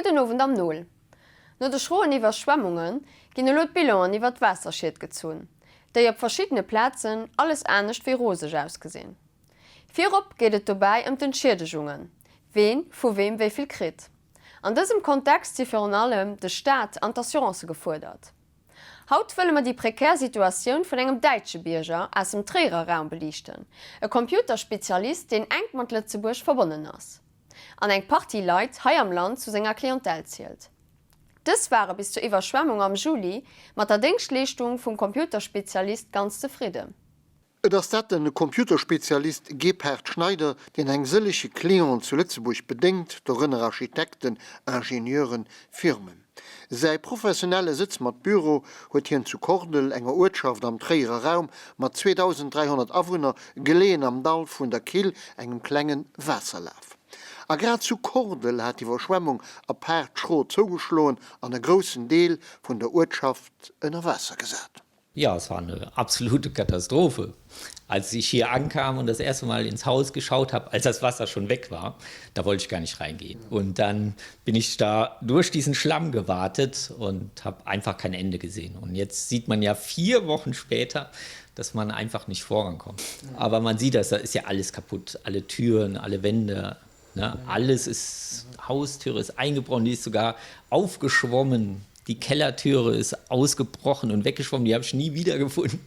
Gudden Owend am Nol. No de schroen Iwwerschwemmunge ginn elo d'Bilanen iwwer d'Waasserschied gezunn, déi op verschiddene Plazen alles anescht wéi roseg ausgesinn. Virop geet et dobäi ëm d'Entschiedegungen, ween vu weem wéi vill kritt. An dësem Kontext si virun allem de Staat an d'Assurancë gefuerdert. Haut wëlle mer déi prekär Situatioun vun engem däitsche Bierger aus dem Tréierer Raum beliichten, e Computerspezialist, deen enk mat Lëtzebuerg verbonnen ass an eng Partie Leit hei am Land zu senger Clientèle zielt. Dës ware bis zur Iwwerschwemmung am Juli mat der Déngschtleeschtung vum Computerspezialist ganz zefridden. Et ass dat de Computerspezialist Gebhard Schneider, deen eng sëllege Clienten zu Lëtzebuerg bedéngt, dorënner Architekten, Ingenieuren, Firmen. Säi professionelle Sëtz mat Büro huet hien zu Kordel, enger Uertschaft am Tréierer Raum mat 2.300 Awunner, geleeën am Dall vun der Kill, engem klenge Waasserlaf. A grad zu Kordel hat d'Iwwerschwemmung apaart schro zougeschloen an e groussen Deel vun der Uertschaft ënner Waasser gesat. Ja, es war eine absolute Katastrophe. Als ich hier ankam und das erste Mal ins Haus geschaut habe, als das Wasser schon weg war, da wollte ich gar nicht reingehen. Und dann bin ich da durch diesen Schlamm gewartet und habe einfach kein Ende gesehen. Und jetzt sieht man ja vier Wochen später, dass man einfach nicht vorankommt. Aber man sieht das, da ist ja alles kaputt, alle Türen, alle Wände, ne? Alles ist Haustüre ist eingebrochen, die ist sogar aufgeschwommen. Die Kellertüre ist ausgebrochen und weggeschwommen, die habe ich nie wiedergefunden.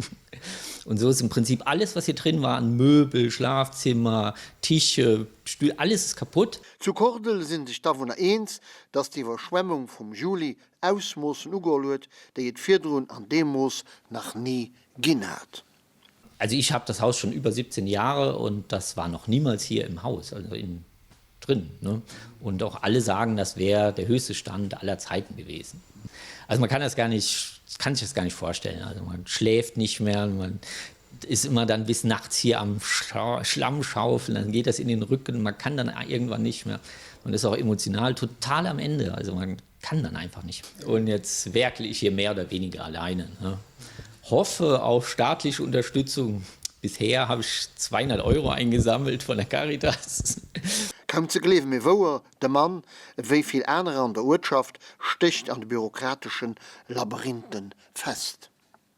Und so ist im Prinzip alles, was hier drin war, an Möbel, Schlafzimmer, Tische, Stühle, alles ist kaputt. Zu Kordel sinn sech d'Awunner eens, datt d'Iwwerschwemmung vum Juli Ausmoossen ugeholl huet, déi et virdrun an deem Mooss nach ni ginn hat. Also ich habe das Haus schon über 17 Jahre und das war noch niemals hier im Haus also in drin ne? Und auch alle sagen, das wäre der höchste Stand aller Zeiten gewesen. Also man kann das gar nicht kann sich das gar nicht vorstellen. Also man schläft nicht mehr, man ist immer dann bis nachts hier am Scha Schlamm schaufeln, dann geht das in den Rücken, man kann dann irgendwann nicht mehr. Man ist auch emotional total am Ende. Also man kann dann einfach nicht. Und jetzt werkle ich hier mehr oder weniger alleine. Ne? Hoffe auf staatliche Unterstützung. Bisher habe ich 200 Euro eingesammelt von der Caritas. Kaum ze gleewen, mee wouer, de Mann, wéi vill anerer an der Uertschaft, stécht an de bürokratesche Labyrinthen fest.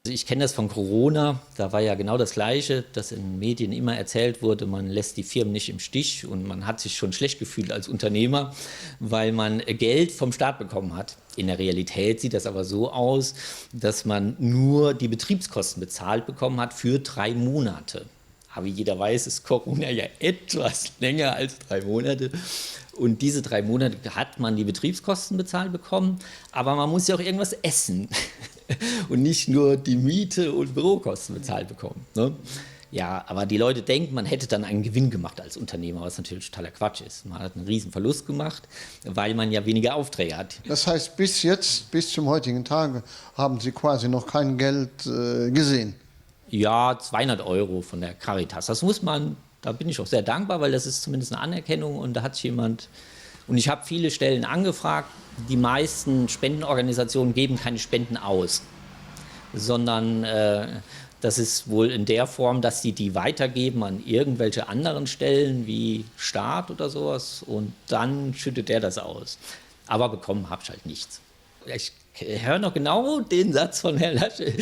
Ich kenne das von Corona, da war ja genau das gleiche, dass in Medien immer erzählt wurde, man lässt die Firmen nicht im Stich und man hat sich schon schlecht gefühlt als Unternehmer, weil man Geld vom Staat bekommen hat. In der Realität sieht das aber so aus, dass man nur die Betriebskosten bezahlt bekommen hat für drei Monate. Aber wie jeder weiß, ist Corona ja etwas länger als drei Monate. Und diese drei Monate hat man die Betriebskosten bezahlt bekommen, aber man muss ja auch irgendwas essen und nicht nur die Miete und Bürokosten bezahlt bekommen. Ne? Ja, aber die Leute denken, man hätte dann einen Gewinn gemacht als Unternehmer, was natürlich totaler Quatsch ist. Man hat einen riesen Verlust gemacht, weil man ja weniger Aufträge hat. Das heißt, bis jetzt, bis zum heutigen Tage, haben Sie quasi noch kein Geld äh, gesehen. Ja, 200 Euro von der Caritas. Das muss man, da bin ich auch sehr dankbar, weil das ist zumindest eine Anerkennung und da hat sich jemand und ich habe viele Stellen angefragt. Die meisten Spendenorganisationen geben keine Spenden aus, sondern äh, das ist wohl in der Form, dass sie die weitergeben an irgendwelche anderen Stellen wie Staat oder sowas und dann schüttet der das aus. Aber bekommen habe ich halt nichts. Ich höre noch genau den Satz von Herrn Lasche.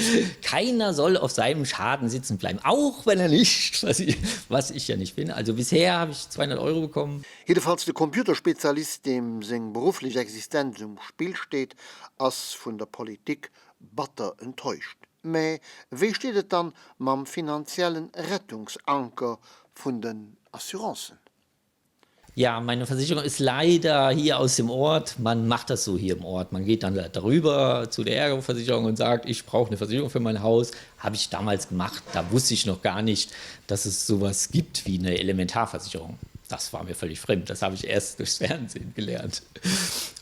Keiner soll auf seinem Schaden sitzen bleiben, auch wenn er nicht, was ich, was ich ja nicht bin. Also bisher habe ich 200 Euro bekommen. Jiddefalls de Computerspezialist, deem seng berufflech Existenz um Spill steet, ass vun der Politik batter enttäuscht. Mä wéi steet et dann mam finanziellen Rettungsanker vun den Assurancen? Ja, meine Versicherung ist leider hier aus dem Ort. Man macht das so hier im Ort. Man geht dann darüber zu der Ergo-Versicherung und sagt, ich brauche eine Versicherung für mein Haus. Habe ich damals gemacht. Da wusste ich noch gar nicht, dass es sowas gibt wie eine Elementarversicherung. Das war mir völlig fremd. Das habe ich erst durchs Fernsehen gelernt.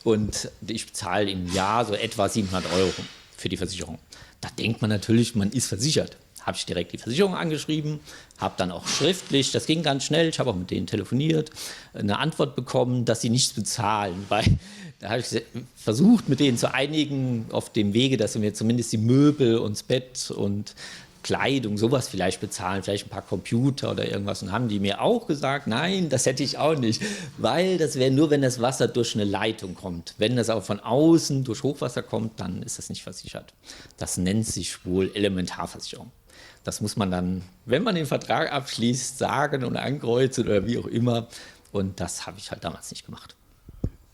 Und ich bezahle im Jahr so etwa 700 Euro für die Versicherung. Da denkt man natürlich, man ist versichert habe ich direkt die Versicherung angeschrieben, habe dann auch schriftlich, das ging ganz schnell, ich habe auch mit denen telefoniert, eine Antwort bekommen, dass sie nichts bezahlen, weil da habe ich versucht, mit denen zu einigen auf dem Wege, dass sie mir zumindest die Möbel und das Bett und. Kleidung, sowas vielleicht bezahlen, vielleicht ein paar Computer oder irgendwas. Und haben die mir auch gesagt, nein, das hätte ich auch nicht, weil das wäre nur, wenn das Wasser durch eine Leitung kommt. Wenn das auch von außen durch Hochwasser kommt, dann ist das nicht versichert. Das nennt sich wohl Elementarversicherung. Das muss man dann, wenn man den Vertrag abschließt, sagen und ankreuzen oder wie auch immer. Und das habe ich halt damals nicht gemacht.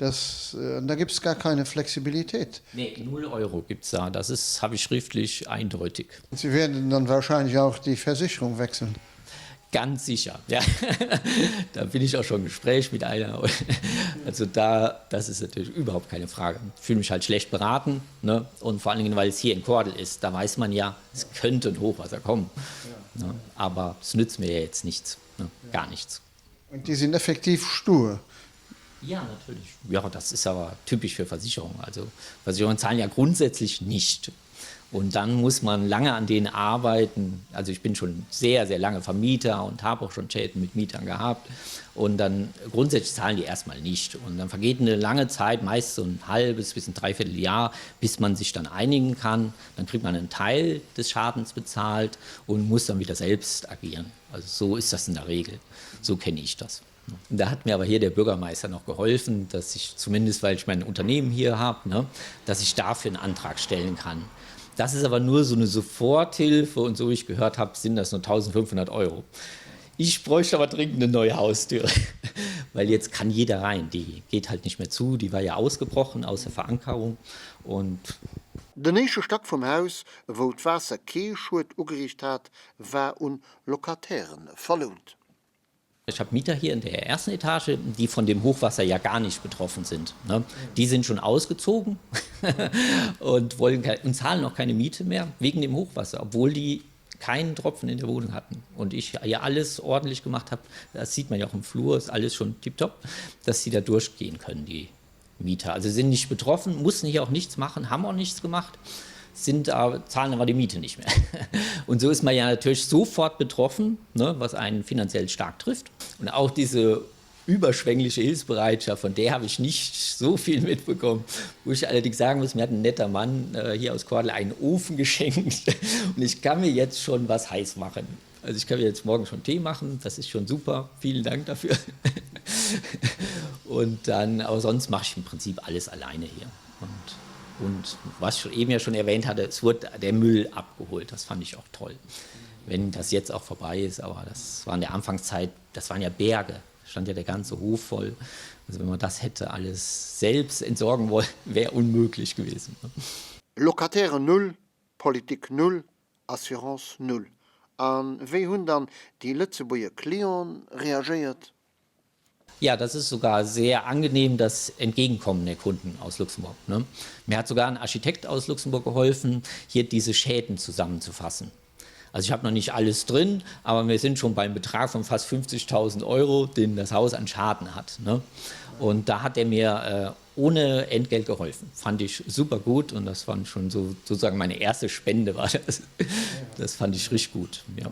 Das, äh, da gibt es gar keine Flexibilität. Nee, 0 Euro gibt es da. Das ist habe ich schriftlich eindeutig. Sie werden dann wahrscheinlich auch die Versicherung wechseln. Ganz sicher. Ja. da bin ich auch schon im Gespräch mit einer. Also da das ist natürlich überhaupt keine Frage. Ich fühle mich halt schlecht beraten ne? und vor allen Dingen, weil es hier in Kordel ist, da weiß man ja, es könnte ein Hochwasser kommen. Ja. Ne? Aber es nützt mir ja jetzt nichts, ne? gar nichts. Und die sind effektiv stur. Ja, natürlich. Ja, das ist aber typisch für Versicherungen. Also Versicherungen zahlen ja grundsätzlich nicht. Und dann muss man lange an denen arbeiten. Also ich bin schon sehr, sehr lange Vermieter und habe auch schon Schäden mit Mietern gehabt. Und dann grundsätzlich zahlen die erstmal nicht. Und dann vergeht eine lange Zeit, meist so ein halbes bis ein Dreivierteljahr, bis man sich dann einigen kann. Dann kriegt man einen Teil des Schadens bezahlt und muss dann wieder selbst agieren. Also so ist das in der Regel. So kenne ich das. Und da hat mir aber hier der Bürgermeister noch geholfen, dass ich zumindest, weil ich mein Unternehmen hier habe, ne, dass ich dafür einen Antrag stellen kann. Das ist aber nur so eine Soforthilfe und so wie ich gehört habe, sind das nur 1500 Euro. Ich bräuchte aber dringend eine neue Haustür, weil jetzt kann jeder rein. Die geht halt nicht mehr zu, die war ja ausgebrochen aus der Verankerung und Den éischte Stack vum Haus, wou d'Waasser kee Schued ugeriicht hat, war un Locatairen verlount. Ich habe Mieter hier in der ersten Etage, die von dem Hochwasser ja gar nicht betroffen sind. Ne? Die sind schon ausgezogen und wollen und zahlen auch keine Miete mehr wegen dem Hochwasser, obwohl die keinen Tropfen in der Wohnung hatten und ich ja alles ordentlich gemacht habe. Das sieht man ja auch im Flur, ist alles schon tiptop, dass sie da durchgehen können, die Mieter. Also sind nicht betroffen, mussten hier auch nichts machen, haben auch nichts gemacht, sind aber, zahlen aber die Miete nicht mehr. Und so ist man ja natürlich sofort betroffen, ne, was einen finanziell stark trifft. Und auch diese überschwängliche Hilfsbereitschaft, von der habe ich nicht so viel mitbekommen. Wo ich allerdings sagen muss, mir hat ein netter Mann äh, hier aus Kordel einen Ofen geschenkt und ich kann mir jetzt schon was heiß machen. Also ich kann mir jetzt morgen schon Tee machen, das ist schon super. Vielen Dank dafür. und dann, aber sonst mache ich im Prinzip alles alleine hier. Und, und was ich eben ja schon erwähnt hatte, es wurde der Müll abgeholt. Das fand ich auch toll. Wenn das jetzt auch vorbei ist, aber das war in der Anfangszeit, das waren ja Berge, stand ja der ganze Hof voll. Also wenn man das hätte alles selbst entsorgen wollen, wäre unmöglich gewesen. Locatairen null, Politik null, Assurance null. A wéi hunn dann déi Lëtzebuerger Clienten reagéiert? Ja, das ist sogar sehr angenehm, das Entgegenkommen der Kunden aus Luxemburg. Ne? Mir hat sogar ein Architekt aus Luxemburg geholfen, hier diese Schäden zusammenzufassen. Also ich habe noch nicht alles drin, aber wir sind schon beim Betrag von fast 50.000 Euro, den das Haus an Schaden hat. Ne? Und da hat er mir äh, ohne Entgelt geholfen. Fand ich super gut und das fand schon so sozusagen meine erste Spende war das. Das fand ich richtig gut. Ja.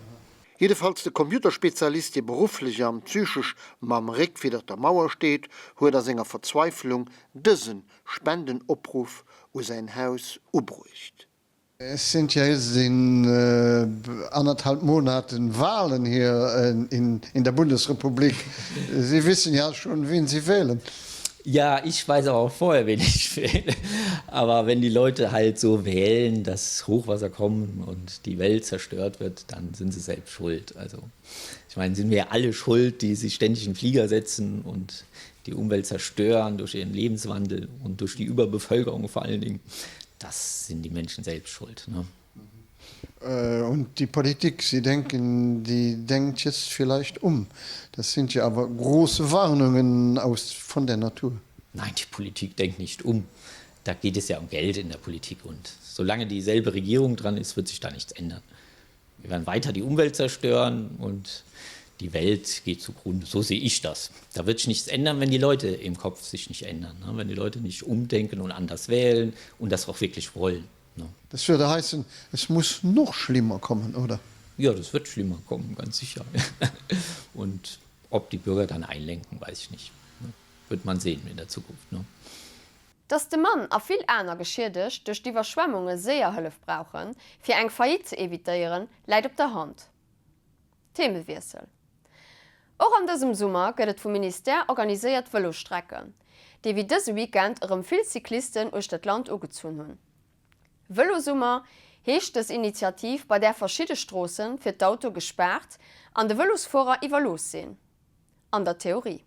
Jiddefalls de Computerspezialist, dee berufflech an psychesch mam Réck widdert der Mauer steet, huet a senger Verzweiflung dëse Spendenopruff u säin Haus ubruecht. Es sind ja jetzt in äh, anderthalb Monaten Wahlen hier in, in der Bundesrepublik. Sie wissen ja schon, wen Sie wählen. Ja, ich weiß aber auch vorher, wen ich wähle. Aber wenn die Leute halt so wählen, dass Hochwasser kommen und die Welt zerstört wird, dann sind sie selbst schuld. Also ich meine, sind wir alle schuld, die sich ständig in Flieger setzen und die Umwelt zerstören durch ihren Lebenswandel und durch die Überbevölkerung vor allen Dingen. Das sind die Menschen selbst schuld. Ne? Äh, und die Politik, Sie denken, die denkt jetzt vielleicht um. Das sind ja aber große Warnungen aus von der Natur. Nein, die Politik denkt nicht um. Da geht es ja um Geld in der Politik und solange dieselbe Regierung dran ist, wird sich da nichts ändern. Wir werden weiter die Umwelt zerstören und die Welt geht zugrunde. So sehe ich das. Da wird sich nichts ändern, wenn die Leute im Kopf sich nicht ändern, ne? wenn die Leute nicht umdenken und anders wählen und das auch wirklich wollen. Ne? Das würde heißen, es muss noch schlimmer kommen, oder? Ja, das wird schlimmer kommen, ganz sicher. und ob die Bürger dann einlenken, weiß ich nicht. Ne? Wird man sehen in der Zukunft. Ne? Dass de Mann a vill aner Geschiedegt duerch d'Iwwerschwemmunge séier Hëllef brauchen, fir eng Faillite ze evitéieren, läit op der Hand. Themewiessel Och an dësem Summer gëtt et vum Ministère organiséiert Vëlosstrecken, déi wéi dëse Weekend erëm vill Cyclisten uechter d'Land ugezunn hunn. Vëlosummer heescht dës Initiativ, bei där verschidde Stroosse fir d'Autoe gespaart an de Vëlosfuerer iwwerlooss sinn. An der Theorie.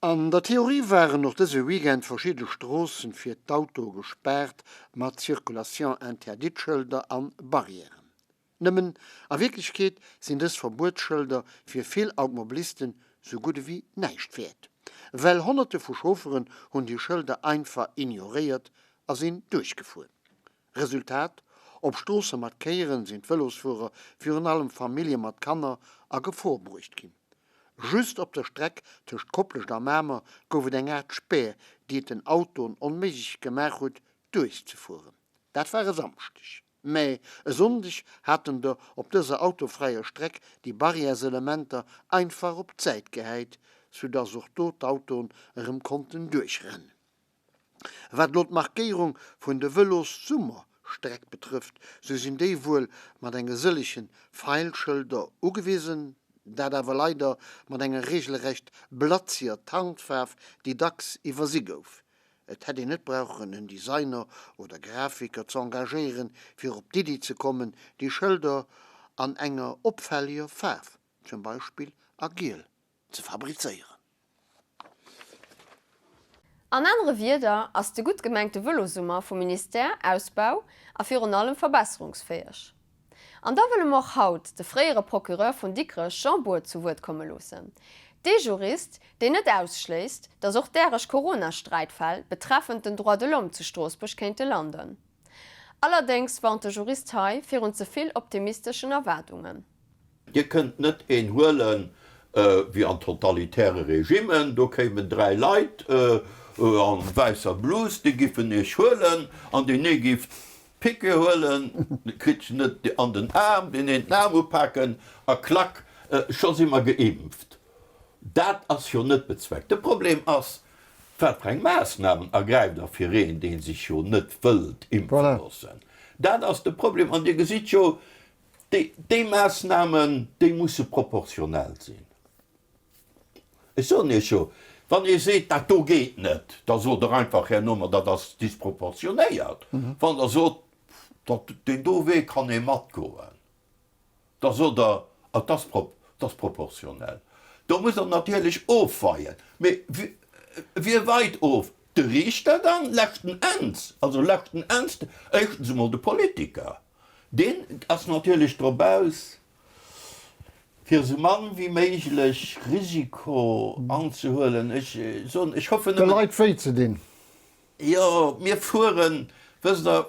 An der Theorie waren och dëse Weekend verschidde Stroossen fir d'Autoe gespaart mat Circulation interdite-Schëlder an Barrièren. Nëmmen a Wierklechkeet sinn dës Verbuetsschëlder fir vill Automobilisten sou gutt ewéi näischt wäert. Well Honnerte vu Chaufferen hunn déi Schëlder einfach ignoréiert a sinn duerchgefuer. Resultat, Op Stroosse mat Kéieren sinn d'Vëlosfuerer, virun allem Famillje mat Kanner, a Gefor bruecht ginn. Just op der Streck tëscht Koplescht a Mamer gouf et eng Aart Spär, déi et den Autoen onméiglech gemaach huet, duerchzefueren. Dat war e Samschdeg. Mä e Sonndeg haten der op dëser autofräier Streck déi Barrièreselementer einfach op d'Säit gehäit, soudass och do d'Autoen erëm konnten duerchrennen. Wat elo d'Markéierung vun de Vëlossummerstreck betrëfft, sou sinn déi wuel mat enge sëllegen Feilschëlder ugewisen, dat awer leider mat enger regelrecht blatziger Tarnfaarf, déi dacks iwwersi gouf. Et hätt een net brauchen en Designer oder Grafiker ze engagéieren, fir op d'Iddi ze kommen, déi Schëlder an enger opfälleger Faarf, zum Beispill a Giel, ze fabrizéieren. An anere Wierder ass de gutt gemengte Vëlosummer vum Ministère ausbau a virun allem verbesserungsfäeg. An da wëlle mer och haut de fréiere Procureur vun Dikrech Jean Bour zu Wuert komme loossen, dee Jurist, deen net ausschléisst, datt och däreg Corona-Sträitfäll betreffend den Droit de l'homme zu Stroossbuerg kéinte landen. Allerdéngs warnt de Jurist hei virun ze vill optimisteschen Erwaardungen. Dir kënnt net een huelen wéi an totalitäre Regimmen, do kéimen 3 Leit an wäisser Blus, déi giffen iech huelen an deen ee giff d'Pique huelen, kritt se net an den Aarm, deen een den Aarm upaken a klack, scho si mer geimpft. Dat ass jo net bezweckt. De Problem ass, wat fir eng Maassnamen ergräift Der fir een, dee sech jo net wëllt impfe loossen? Dat ass de Problem. An Dir gesitt jo, Déi Maassnamen, déi musse proportionell sinn. Ech soen Iech jo, wann ee seet, dat do geet net, da sot Der einfach herno, ma dat ass disproportionéiert. Wann Der sot, dat deen do Wee kann ee matgoen, da sot Der, et ass proportionell. Do musst Der natierlech ofweien. Mee wie weit of? De Riichter dann leschten Enns, also leschten Enns éischtens emol de Politiker. Deen ass natierlech drop aus, fir esou mann wéi méiglech Risiko anzehuelen. Ech soen, ech hoffen nëmmen. De Leit wéi ze dinn. Jo, mir fueren, wësst Der,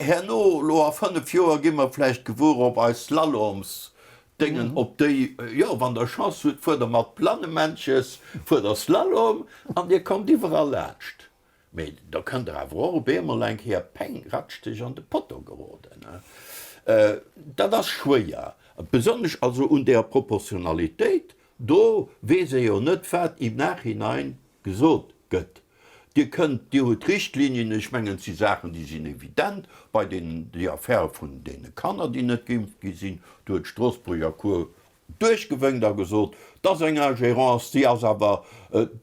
herno, elo a 5 Joer gi mer vläicht gewuer, ob eis Slalomsdéngen, ob déi, jo, wann Der Chance hutt, fuert Der mat Plannemännches, fuert Der Slalom an Dir kommt iwwerall laanscht. Mee da kënnt der awer och op eemol eng Kéier peng ratschdeg an de Potto geroden. Dat ass schwéier, besonnesch also un deer Proportionalitéit, do weess ee jo net, wat im Nachhinein gesot gëtt. Dir kënnt, Dir hutt Richtlinien, ech mengen, et si Saachen, déi sinn evident, bei deenen, déi Affär vun deene Kanner, déi net geimpft gi sinn, do huet d'Stroossbuerger Cour duerchgewénkt a gesot, 't ass eng Ingérence, déi ass awer,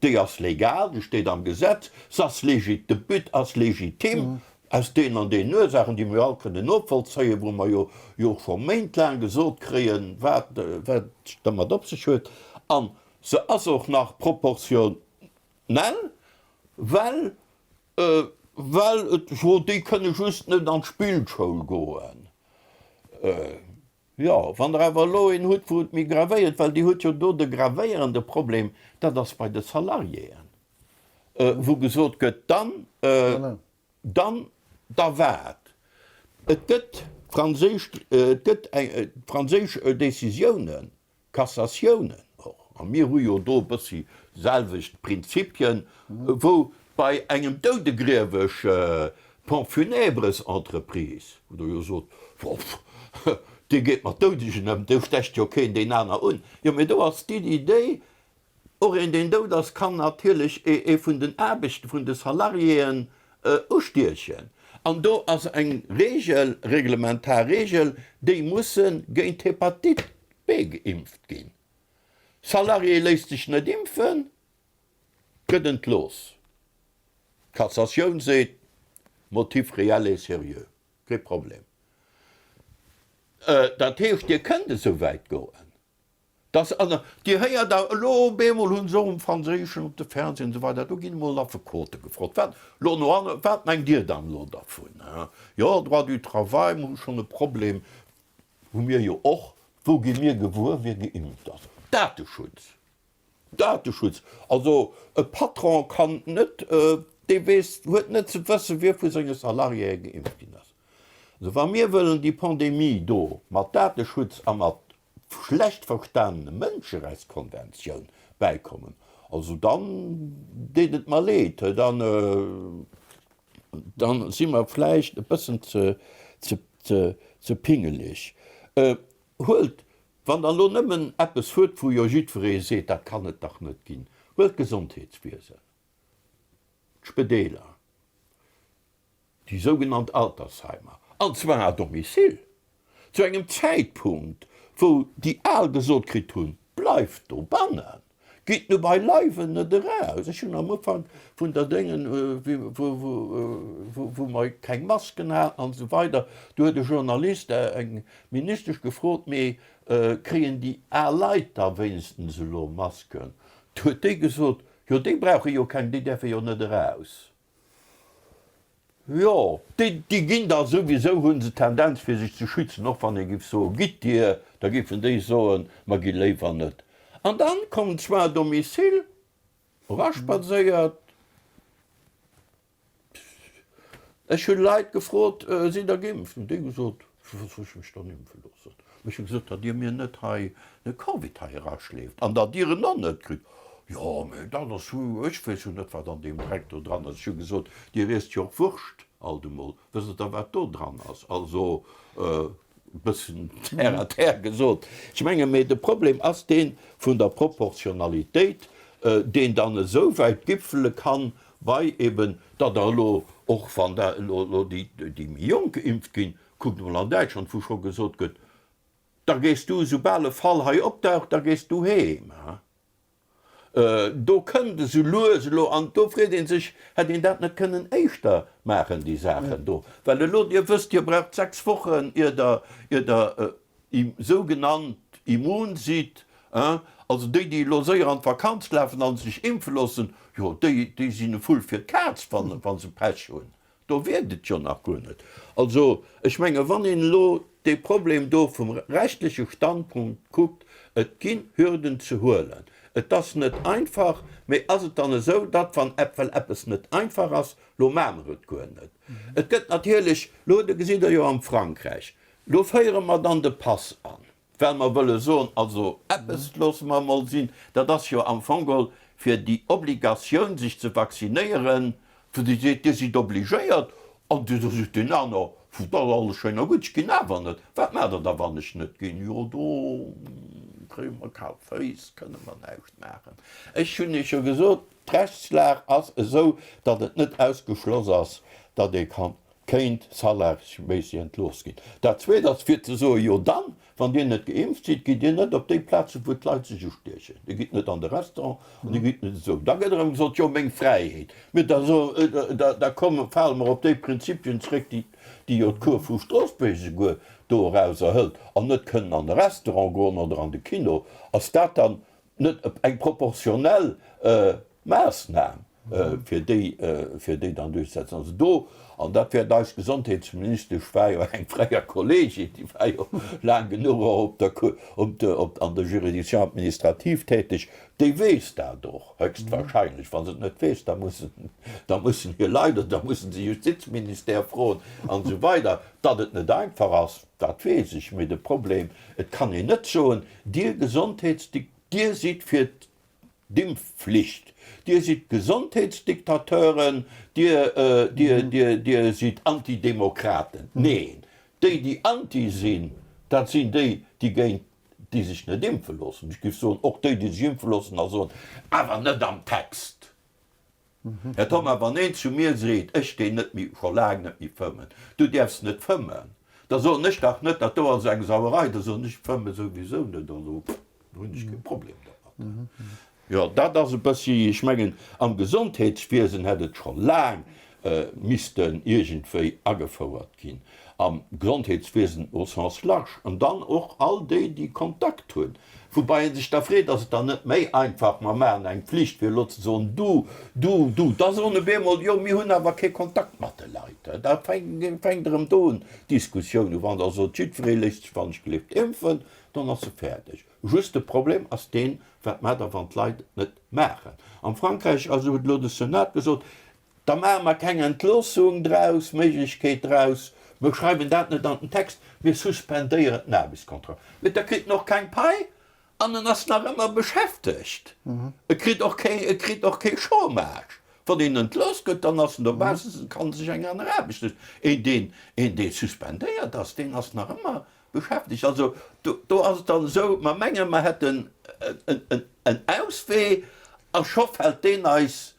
déi ass legal, déi steet am Gesetz, se ass légit, de But ass legitim, aus deenen an deenen Ursaachen, déi mer jo all kënnen novollzéien, wou mer jo jo och scho méintlaang gesot kréien, wat wat et dermat op sech huet. A se ass och nach proportionell, well well et jo, déi kënne just net an d'Spillschoul goen. Jo, wann Der awer elo een hutt, wou et méi gravéiert, well Dir hutt jo do de gravéierende Problem, dat ass bei de Salariéen, wou gesot gëtt, dann, dann, da wat? Et gëtt franséisch, et gëtt eng franséisch Décisiounen, Cassatiounen och, a mir hu jo do e bëssi selwecht Prinzipien, wou bei engem doudegrieweg Pompes funèbres Entreprise, wou Der jo sot, déi geet mat Doudegen ëm, do stecht jo keen deen aner un, jo, mee do ass d'Iddi déi, Och een, deen dout ass, kann natierlech ee vun den Aarbechter, vun de Salariéen ustiechen. An do ass eng Regel, reglementar Regel, déi musse géint d'Hépatite B geimpft ginn. Salarié léisst sech net impfen, gëtt entlooss. D'Cassatioun seet, Motif réel et sérieux, kee Problem. Dat heescht, Dir kënnt esou wäit goen. Dass an, Dir héiert da elo op eemol hu se och um Franséischen op de Fernseh an esou weider, do ginn emol Affekote gefrot, wat elo no an, wat mengt Dir dann elo dervun? Jo, Droit du travail, mir hu schonn e Problem, hu mir jo och, wou gi mir gewuer, wie geimpft ass? Dateschutz, Dateschutz, also e Patron kann net, dee weess, huet net ze wëssen, wie vu senge Salariéë geimpft ginn ass. Also wa mir wëllen déi Pandemie do mat Dateschutz a mat schlecht verstanene Mënscherechtskonventioun bäikommen, also dann deet et mer leed, dann, dann si mer vläicht e bëssen ze, ze, ze, ze pingeleg. Huelt, wann Der elo nëmmen eppes huet, wou jo jiddweree seet, dat kann et dach net ginn, huelt d'Gesondheetswiesen, d'Spedeeler, déi sougenannt Altersheimer, an zwar à domicile, zu engem Zäitpunkt, wou déi Al gesot kritt hunn, Bleift dobannen, gitt nu beileiwen net eraus. Ech hunn am Ufank vun der Déngen, wou mer keng Masken haten an esou weider, do huet e Journalist eng Ministesch gefrot, Mee kréien déi al Leit da wéinstens elo Masken? Du huet déi gesot, Jo, déi brauche jo keng, déi däerfe jo net eraus. Jo, déi, déi ginn da souwisou, hu se d'Tendenz fir sech ze schützen, och wann ee giff soen, gitt Dir, da giffen déi soen, mer gi léiwer net. An dann kommen d'Soins à domicile eraspadséiert. Ech hunn Leit gefrot, sidd Der geimpft? Hunn déi gesot, firwat soll ech mech dann impfe loossen? Ech hu gesot, datt Dir mir net hei de Covid hei eraschleeft an datt Dir en och net kritt. Jo, mee dat ass, ech weess jo net, wat an deem Dreck do dran ass. Ech hu gesot, Dir iesst jo och Wurscht alt emol, wësst Der da, wat do dran ass? Also e bëssen terre à terre gesot. Ech menge mee de Problem ass dee vun der Proportionalitéit, deen dann esou wäit gipfele kann, bei eben, datt Der elo, och wann der elo déi méi Jonk geimpft ginn, kuckt emol an Däitschland, wou scho gesot gëtt, Da gees du, soubal e Fall hei opdaucht, da gees du heem. Do kënnt esou lues elo, an do freet ee sech, hätt een dat net kënnen éischter maachen, déi Saachen do? Well elo, Dir wësst, Dir braucht 6 Wochen, ier Der, ier Der sougenannt immun sidd. Also déi, déi elo séier an d'Vakanz lafen a sech impfe loossen, jo, déi, déi sinn e Vull fir d'Kaz, wa se Pech hunn. Do wierkt et jo nach guer net. Also, ech menge wann een elo dee Problem do vum rechtliche Standpunkt kuckt, et ginn Hürden ze huelen. Et ass net einfach, mee ass et dann esou, datt wann well eppes net einfach ass, lo maache mer et guer net. Et gëtt natierlech, lo gesitt Der jo am Frankräich, lo féiere mer dann de Pass an. Well mer wëlle soen, also eppes loosse mer emol sinn, dat ass jo am Fong geholl fir déi Obligatioun sech ze vaccinéieren, wou Dir seet, Dir sidd obligéiert, an da seet deen aner, dat ass alles schéin a gutt, ech ginn awer net. Wat maacht Der da wann ech net ginn? Jo do kréie mer kal Féiss, kënne mer näischt maachen. Ech hunn Iech jo gesot, d'Rechtslag ass esou, datt et net ausgeschloss ass, datt ee kann kéint salarsméisseg entlooss ginn. Dat Zweet ass fir ze soen, jo dann, wann Dir net geimpft sidd, gitt Dir net op déi Plazen, wou d'Leit sech ustiechen. Dir gitt net an de Restaurant an Dir gitt net esou. Da gëtt erëm gesot, jo meng Fräiheet. Mee da so, da komme, fale mer op déi Prinzipien zréck, déi, déi jo d'Cour vu Stroossbuerg esouguer do erauser hëlt, an net kënnen an de Restaurant goen oder an de Kino. Ass dat dann net eng proportionell Maassnam, fir déi, fir déi dann duerchzesetzen. Also do, an dat wäert eis Gesondheetsministesch, war jo eng fréier Kollegin, déi war jo laang genuch och op der, op der, op, an der Juridiction administrative täteg, déi weess dat och höchstwahrscheinlech. Wa se et net weess, da mussen, da mussen hir Leit oder da mussen se Justizministère froen an esou weider. Datt et net einfach ass, dat weess ech. Mee de Problem, et kann een net soen, Dir Gesondheetsdik, Dir sidd fir d'Impfflicht, Dir sidd Gesondheetsdiktateuren, Dir, Dir, Dir, Dir sidd Antidemokraten. Neen, déi, déi anti sinn, dat sinn déi, déi géint. déi sech net impfe loossen. Ech géif soen, och déi, déi sech impfe loossen a soen, awer net am Text. Här Thoma, wann een zu mir seet, ech deen net méi, scho laang net méi fëmmen, du däerfs net fëmmen, da soen ech dach net, dat do ass eng Sauerei, da soen ech, fëmme souwisou net, also hunn ech kee Problem domat. Jo, dat ass e bëssi, ech mengen, am Gesondheetswiesen hätt et scho laang missten iergendwéi agefouert ginn, am Gesondheetswiesen au sens large, an dann och all déi, déi Kontakt hunn. Woubai ee sech da freet, ass et dann net méi einfach, mer maachen eng Pflicht, fir elo ze soen, du, du, du, da soen op eemol, jo, mir hunn awer kee Kontakt mat de Leit. Da fänkt erëm do un d'Diskussioun u. Wann Der sot, jiddweree léisst sech wann ech gelift impfen, dann ass se fäerdeg. Just de Problem ass deen, wat maacht Der, wann d'Leit et net maachen? Am Frankräich also huet elo de Senat gesot, Da maache mer keng Entloossung draus, Méiglechkeet draus, mer schreiwen dat net an den Text, mir suspendéieren den Aarbechtskontrakt. Mee da kritt en och keng Pai an en ass nach ëmmer beschäftegt. E kritt och kee, e kritt och kee Chômage. Wann een entlooss gëtt, dann ass en dobaussen, kann sech eng aner Aarbecht sichen. Een, deen, een, dee suspendéiert ass, deen ass nach ëmmer beschäftegt. Also do, do ass et dann esou, mer mengen, mer hätten en Auswee a scho fält deen eis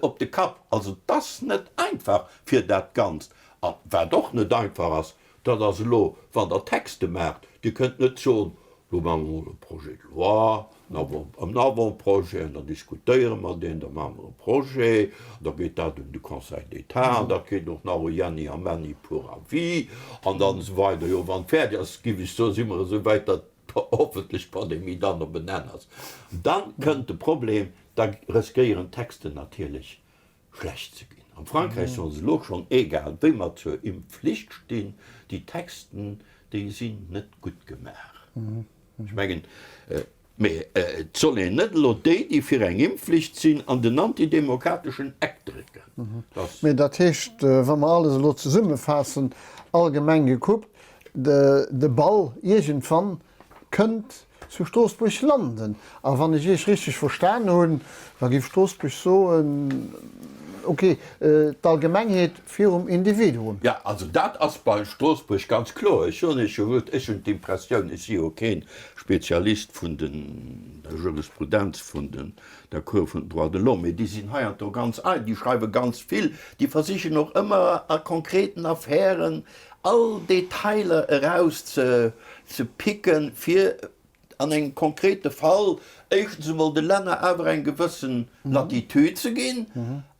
op de Kapp. Also 't ass net einfach fir dat Ganzt. A wat och net einfach ass, dat ass elo, wann Der Texte maacht, Dir kënnt net soen, lo maache mer emol e Projet de loi, en Avant-projet, an da diskutéiere mer deen, da maache mer e Projet, an da geet dat un de Conseil d'État, an dat geet och nach u Jänni a Männi pour avis, an dann esou weider. Jo, wann et fäerdeg ass, géif ech soen, si mer esou wäit, datt hoffentlech d'Pandemie dann op en Enn ass. Dann kënnt de Problem, da riskéieren d'Texten natierlech schlecht ze ginn. Am Frankräich soen se elo schonn, egal wéi mer zur Impfflicht stinn, déi Texten, déi sinn net gutt gemaach. Ech mengen, mee et soll een net elo déi, déi fir eng Impfflicht sinn, an den antidemokrateschen Eck drécken. Mee dat heescht, wa mer alles elo zesummefaassen, allgemeng gekuckt, de Ball iergendwann kënnt zu Stroossbuerg landen. A wann ech Iech richteg verstan hunn, da géif Stroossbuerg soen, ok, d'Allgemengheet virum Individuum. Jo, also dat ass bei Stroossbuerg ganz kloer. Ech soen Iech jo just, ech hunn d'Impressioun, ech si jo kee Spezialist vun der Jurisprudenz vun der Cour vun den Droits de l'Homme, mee déi sinn heiansdo ganz ei, déi schreiwe ganz vill, déi versichen och ëmmer a konkreten Affären all Detailer eraus ze picken, fir an engem konkrete Fall éischtens emol de Länner awer eng gewëssen Latitude ze ginn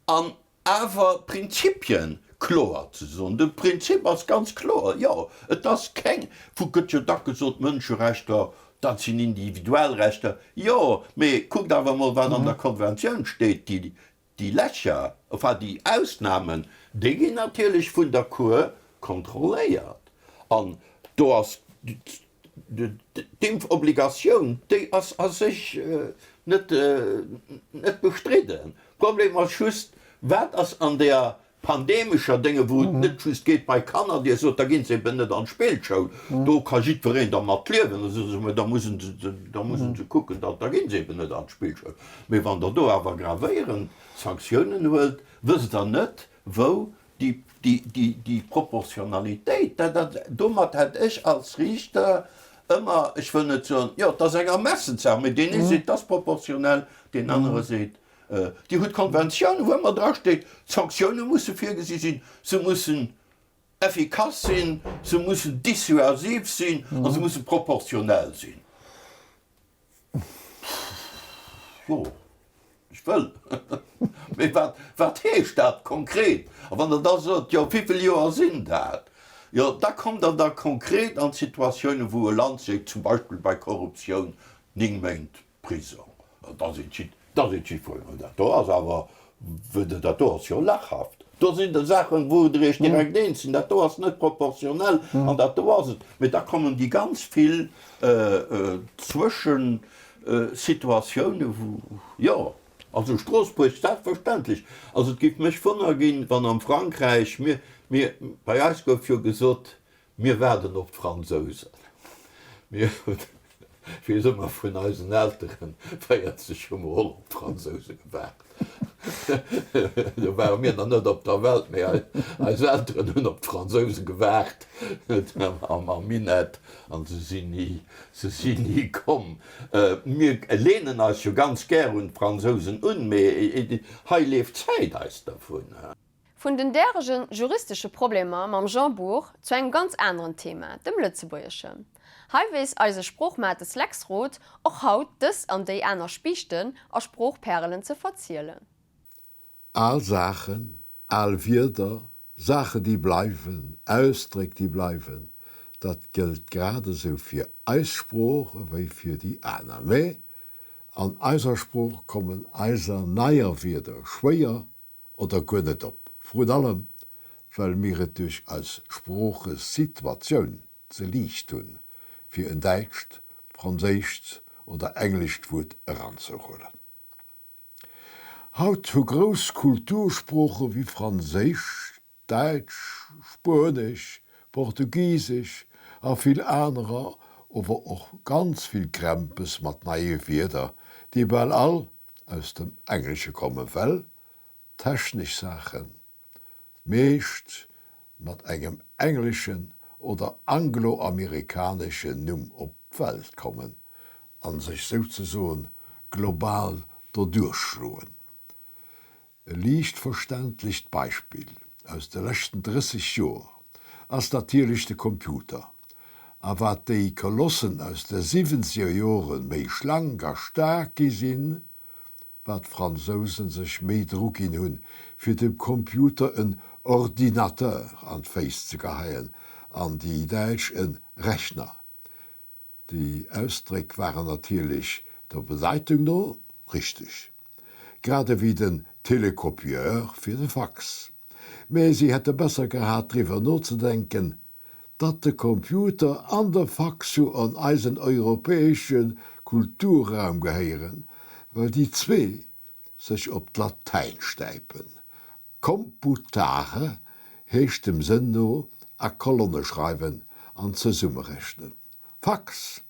an awer d'Prinzipien kloer ze soen. De Prinzip ass ganz kloer, jo, et ass keng, vu gëtt jo dach gesot, Mënscherechter, dat sinn individuell Rechter, jo, mee kuckt awer emol, wat an der Konventioun steet, déi Déi Lächer, enfin déi Ausnamen, déi ginn natierlech vun der Cour kontrolléiert. An do ass d'Impfobligatioun, déi ass a sech net bestridden. Problem ass just, wat ass an där pandemescher Dénge, wou et net just geet bei Kanner, Dir sot, da ginn se eben net an d'Spillschoul, do ka jiddwereen dermat liewen, da soe se, mä da mussen se, da mussen se kucken, da ginn se eben net an d'Spillschoul. Mee wann Der do awer gravéierend Sanktiounen huelt, wësst Der net, wou déi Proportionalitéit, dat, domat hätt ech als Riichter ëmmer, ech wëll net soen, jo, et ass eng Ermessenssaach, mee deen ee seet, et ass proportionell, deen anere seet, Dir hutt d'Konventioun, wou ëmmer drasteet, d'Sanktioune musse virgesi sinn, se mussen effikass sinn, se mussen dissuasiv sinn a se musse proportionell sinn. Jo, ech wëll. Mee wat, wat heescht dat konkret? A wann Der da sot, jo, wéivill Joer sinn dat? Jo, da kommt Der da konkret an d'Situatiounen, wou e Land seet, zum Beispill bei Korruptioun, 9 Méint Prisong. Da seet jidd, da seet jiddwereen, dat do ass awer, dat do ass jo lachhaft. Do sinn der Saachen, wou Der Iech direkt eens sinn, dat do ass net proportionell an dat do ass et. Mee da kommen déi ganz vill Zwëschensituatiounen, wou, jo, also Stroossbuerg selbstverständlech. Also et géif mech wonner ginn, wann am Frankräich, mir, mir, bei eis gouf jo gesot, Mir waarden op d'Fransousen. Mir hunn. Weess ëmmer vun eisen Elteren, 40 hu mer och op d'Fransouse gewaart. Do ware mir nach net op der Welt, mee eis Elteren hunn op d'Fransouse gewaart am Minett an se sinn ni, se sinn ni komm. Mir leenen eis jo ganz gär un d'Fransousen un, mee hei leeft d'Zäit eis dervun. Vun den däregen juristesche Problemer mam Jean Bour zu engem ganz aneren Thema, dem Lëtzebuergeschen. Hei weess eise Sproochmates Lex Roth och haut dës an déi aner Spiichten a Sproochpärelen ze verzielen. Al Saachen, al Wierder, Saachen déi bleiwen, Ausdréck déi bleiwen, dat gëllt grad esou fir eis Sprooch ewéi fir déi aner. Mä an eiser Sprooch kommen eiser neier Wierder schwéier oder guer net op, vrun allem well mir et duerch eis Sproochesituatioun ze liicht hunn, fir en däitscht, franséischt oder englescht Wuert eranzehuelen. Haut hu grouss Kultursprooche wéi Franséisch, Däitsch, Spuenesch, Portugisesch a vill anerer ower och ganz vill Krämpes mat neie Wierder, déi bal all aus dem Englesche kommen, well technesch Saachen d'meescht mat engem engleschen oder angloamerikaneschen Numm op d'Welt kommen a sech souzesoen global doduerchschloen. E liicht verständlecht Beispill aus de leschten 30 Joer ass natierlech de Computer. A wat déi Kolossen aus de siwwenzeger Jore méi schlank a staark gi sinn, wat d'Fransousen sech méi dru ginn hunn, fir dem Computer en Ordinateur an d'Féiss ze geheien an déi Däitsch en Rechner. Déi Ausdréck waren natierlech der Bedeitung no richteg, grad ewéi den Télécopieur fir de Fax. Mä si hätte besser gehat driwwer nozedenken, datt de Computer an de Fax jo an eisen europäesche Kulturraum gehéieren, well déi zwee sech op d'Latäin stäipen. Computare heescht dem Sënn no a Kolonne schreiwen an zesummerechnen. Fax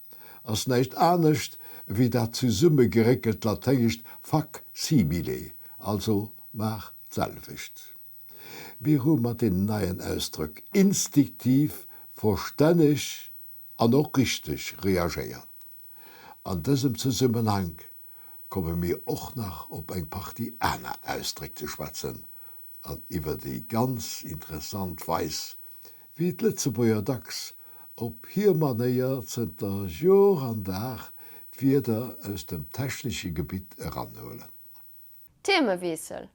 ass näischt anescht ewéi dat zesummegeréckelt laténgescht fac simile, also maach d'selwecht. Mir hu mat deenen neien Ausdrëck instinktiv verstänneg an och richteg reagéiert. An dësem Zesummenhank komme mir och nach op eng Partie aner Ausdréck ze schwätzen an iwwer déi ganz interessant Weis, wéi d'Lëtzebuerger dacks op hir Manéier zënter Jor an Dag d'Wierder aus dem technesche Gebitt eranhuelen. Themewiessel,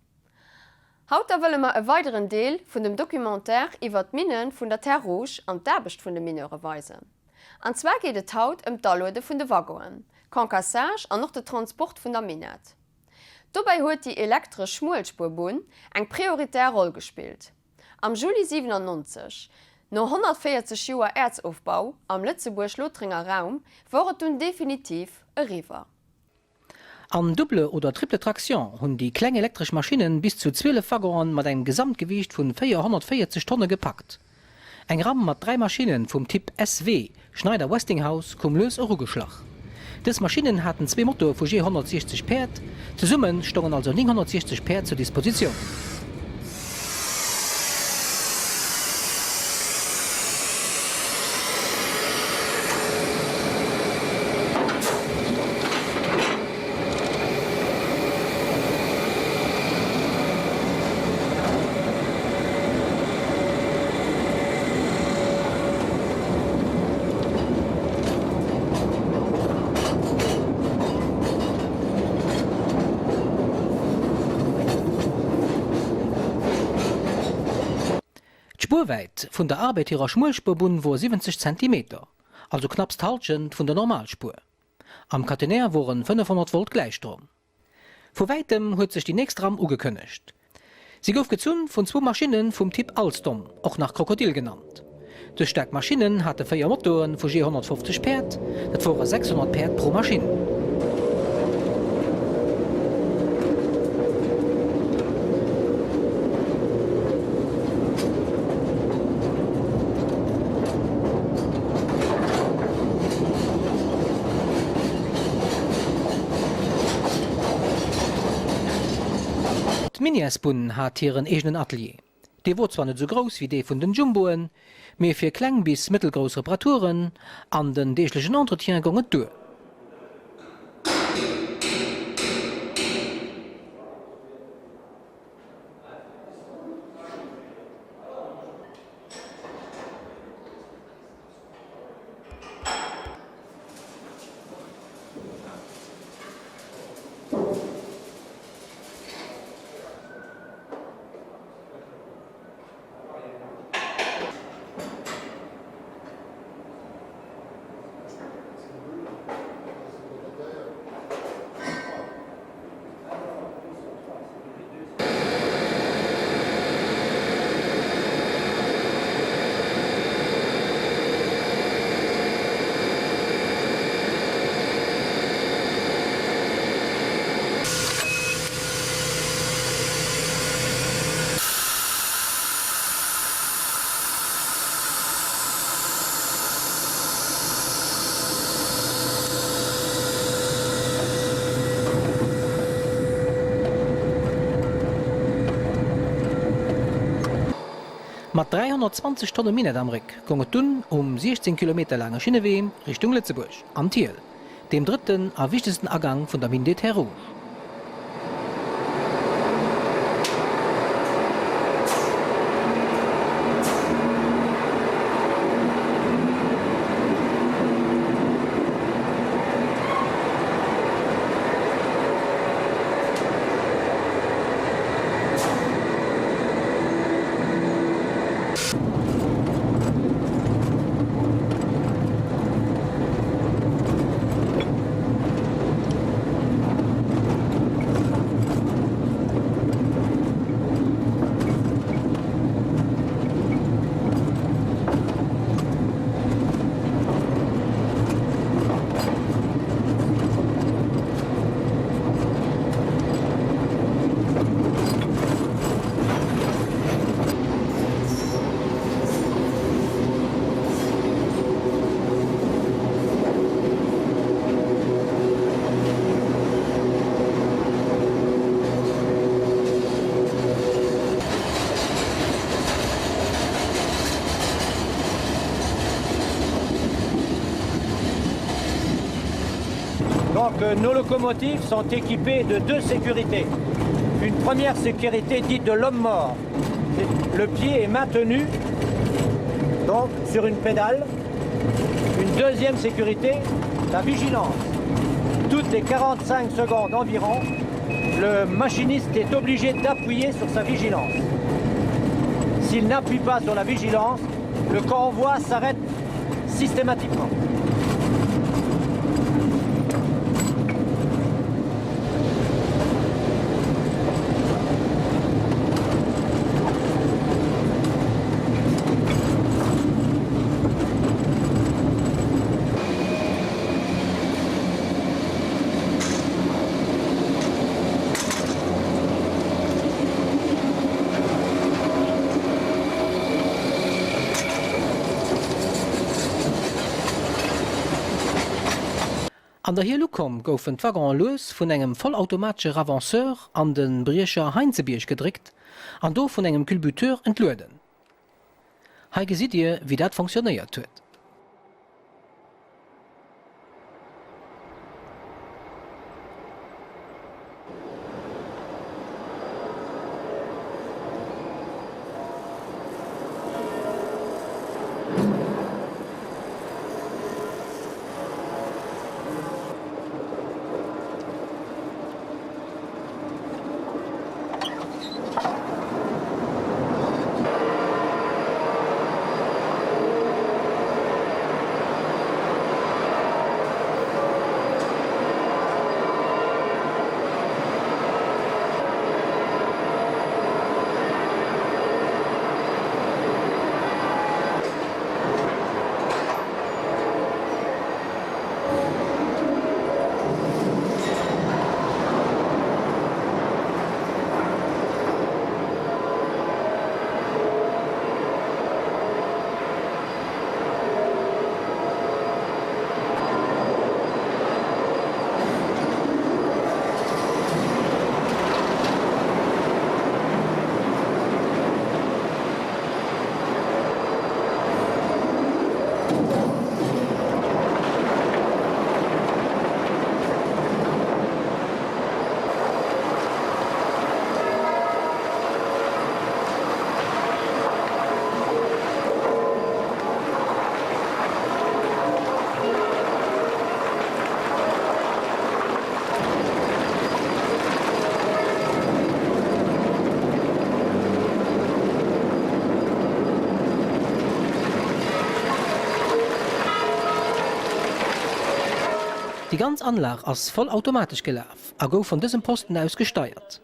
Haut da wëlle mer e weideren Deel vun dem Documentaire iwwert d'Minne vun der Terre Rouge an d'Aarbecht vun de Mineure weisen. An zwar geet et haut ëm d'Aluede vun de Waggonen, Concassage an och de Transport vun der Minett. Dobäi huet déi elektresch Schmuelspuerbunn eng prioritär Roll gespillt. Am Juli 97, no 140 Joer Äerzofbau am Lëtzebuerg-Lothrenger Raum, wor et dunn definitiv eriwwer. An Double oder Triple Traction hunn déi kleng elektresch Maschinnen bis zu 12 Waggonen mat engem Gesamtgewiicht vun 440 Tonne gepackt. Eng Ramm mat 3 Maschinnen vum Typ SW, Schneider-Westinghouse, koum lues erugeschlach. Dës Maschinnen haten zwee Motoe vu jee 160 Päerd, zesumme stongen also 960 Päerd zur Dispositioun. D'Spuerwäit vun der Arbed hirer Schmuelspuerbunn wor 70 Zentimeter, also knapps d'Halschent vun der Normalspuer. Am Catenaire woren 500 Volt Gläichstrom. Vu wäitem huet sech déi nächst Ramm ugekënnegt. Si gouf gezunn vun zwou Maschinne vum Typ Alstom, och nach Krokodil genannt. Dës staark Maschinnen hate 4 Motoren vu jee 150 Päerd, dat wore 600 Päerd pro Maschinn. d'Minièresbunn hat hiren eegenen Atelier. Dee wor zwar net esou grouss wéi dee vun den Jumboen, mee fir kleng bis mëttelgrouss Reparaturen an den deeglechen Entretien gong et duer. Mat 320 Tonne Minett am Réck goung et dunn um 16 Kilometer laange Schinnewee Richtung Lëtzebuerg an d'Hiel, deem drëtten a wichtegsten Agang vun der Mine des Terres Rouges. Donc euh, nos locomotives sont équipées de deux sécurités. Une première sécurité dite de l'homme mort. Le pied est maintenu donc sur une pédale. Une deuxième sécurité, la vigilance. Toutes les 45 secondes environ, le machiniste est obligé d'appuyer sur sa vigilance. S'il n'appuie pas sur la vigilance, le convoi s'arrête systématiquement. An der Hiel ukomm, goufen d'Waggonen lues vun engem vollautomatesche Ravanceur an de Briecher Heinzebierg gedréckt an do vun engem Culbuteur entlueden. Hei gesitt Dir, wéi dat fonctionnéiert huet. Déi ganz Anlag ass voll automatesch gelaf a gouf vun dësem Posten aus gesteiert.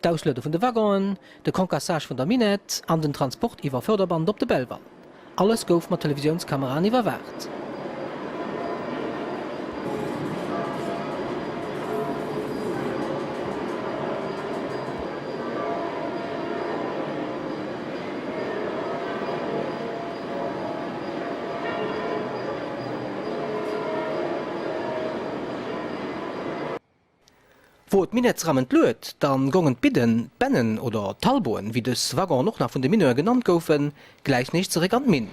D'Ausluede vun de Waggonen, de Concassage vun der Minette an den Transport iwwer Förderband op de Belval, alles gouf mat Televisiounskameraen iwwerwaacht. Wor d'Minettsram entluet, dann gongen d'Bidden, d'Bennen oder d'Talboen, wéi dës Waggonen och nach vun de Mineur genannt goufen, gläich nees zeréck an d'Minn.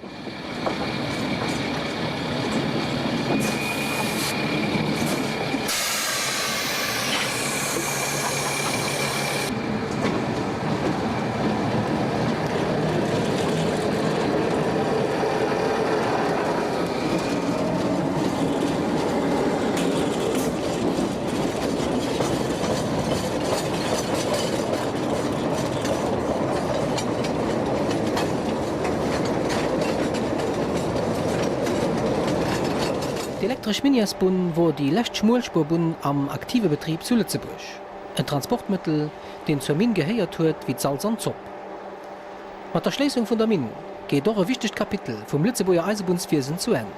D'elektresch Minièresbunn wor déi lescht Schmuelspurbunn am aktive Betrib zu Lëtzebuerg. En Transportmëttel, deen zur Minn gehéiert huet wéi d'Salz an d'Zopp. Mat der Schléissung vun der Minn geet och e wichtegt Kapitel vum Lëtzebuerger Eisebunnswiesen zu Enn.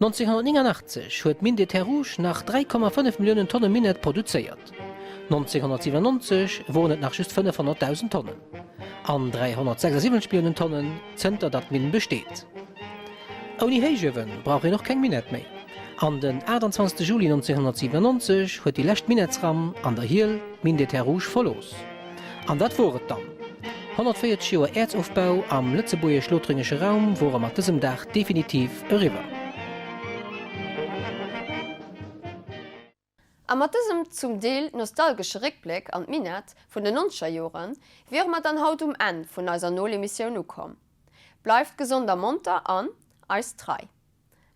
1989 huet d'Mine des Terres Rouges nach 3,5 Milliounen Tonne Minett produzéiert. 1997 woren et nach just 500.000 Tonnen. An 376 Milliounen Tonnen zënter datt d'Minn besteet. Ouni Héichuewe brauch een och keng Minett méi. An den 28 Juli 1997 huet déi lescht Minettsram an der Hiel d'Mine des Terres Rouges verlooss. An dat wor et dann. 140 Joer Äerzofbau am lëtzebuergesch-lothréngesche Raum wore mat dësem Dag definitiv eriwwer. A mat dësem zum Deel nostalgesche Réckbléck an d'Minett vun den nonzeger Jore wiere mer dann haut um Enn vun eiser Nol-Emissioun ukomm. Bleift gesond a monter an eis trei.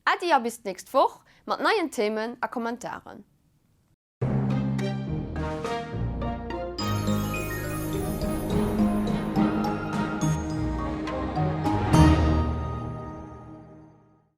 Äddi a bis d'nächst Woch mat neien Themen a Kommentaren.